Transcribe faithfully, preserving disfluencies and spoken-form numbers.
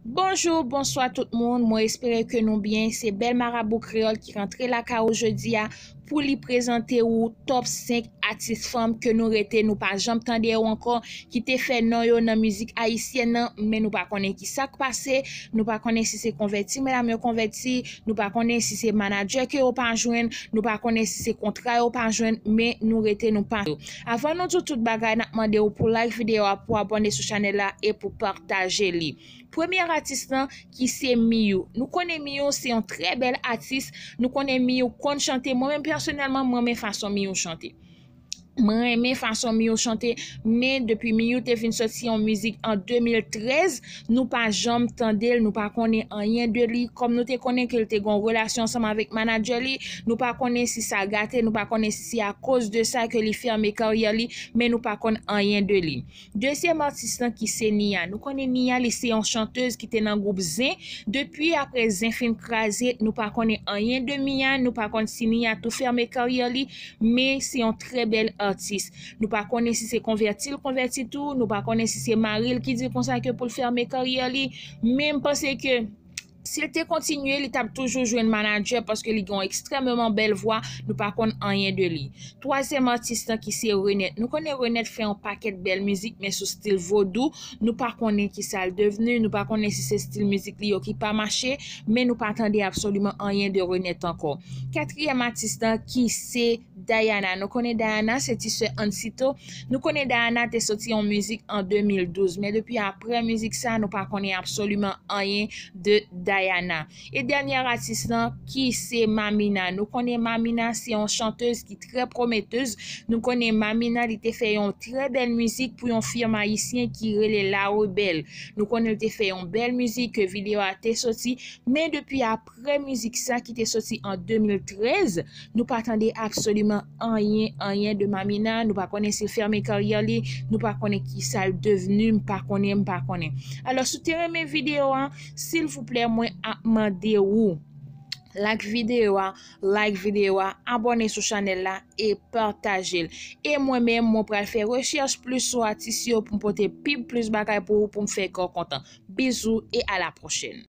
Bonjou, bonswa tout moun. Mwen espere ke nou byen. Se Bèl Marabou Kreyòl ki rantre lakay ou jodi a pou li prezante ou top senk atis fanm ke nou rete, nou pa janm tande yo ankò, ki te fè non yo nan mizik ayisyèn nan, men nou pa konnen ki sa k pase, nou pa konnen si se konvèti medam yo konvèti, nou pa konnen si se manadjè ke yo pa jwenn, nou pa konnen si se kontra yo pa jwenn, men nou rete nou pa. Avan nou di tout bagay, n ap mande w pou like videyo a, pou abòne sou chanèl la e pou pataje li. Premye atis lan ki se Miyou. Nou konnen Miyou se yon trè bèl atis. Nou konnen Miyou konn chante. Mwen menm pèsonèlman, mwen renmen fason Miyou chante. Mwen renmen fason Miyou chante, men depi Miyou te vin sòti yon mizik an de mil trèz, nou pa janm tande l, nou pa konnen anyen de li. Kòm nou te konnen ke l te gen yon relasyon ansanm avèk manadjè li, nou pa konnen si sa gate, nou pa konnen si se akoz de sa ke li fèmen karyè li, men nou pa konn anyen de li. Dezyèm atis lan ki se Nia. Nou konnen Nia, li se yon chantèz ki te nan gwoup Zen. Depi apre Zen fin kraze, nou pa konnen anyen de Nia, nou pa konn si Nia tou fèmen karyè li, men se yon trè bèl atis. Nou pa konnen si se konvèti l konvèti tou, nou pa konnen si se mari l ki di l konsa ke pou l fèmen karyè li, men m panse ke si l te kontinye, li t ap toujou jwenn manadjè paske li gen yon ekstrèmeman bèl vwa, nou pa konn anyen de li. Twazyèm atis lan ki se Renette. Nou konnen Renette fè yon pakèt bèl mizik, men sou stil vodou, nou pa konnen ki sa l devni, nou pa konnen si se stil mizik li yo ki pa mache, men nou pa tande absoliman anyen de Renette ankò. Katriyèm atis lan ki se Diana. Nou konnen Diana se ti sè Ansito. Nou konnen Diana te sòti yon mizik an de mil douz, men depi apre mizik sa, nou pa konnen absoliman anyen de Diana. E dènyè atis lan ki se Mamina. Nou konnen Mamina se yon chantèz ki trè pwometèz. Nou konnen Mamina, li te fè yon trè bèl mizik pou yon fim ayisyen ki rele La Rebelle. Nou konnen l te fè yon bèl mizik ke videyo a te sòti, men depi apre mizik sa ki te sòti an de mil trèz, nou pa tande absoliman anyen, anyen de Mamina. Nou pa konnen si l fèmen karyè li, nou pa konnen ki sa l devni, m pa konnen, m pa konnen. Alò, si w te renmen videyo a, silvouplè, mwen ap mande ou like videyo a, like videyo a, abòne sou chanèl la e pataje l. E mwen menm, mwen pral fè rechèch plis sou atis yo pou m pote pi plis bagay pou ou, pou m fè kè w kontan. Bizou e a la pwochèn.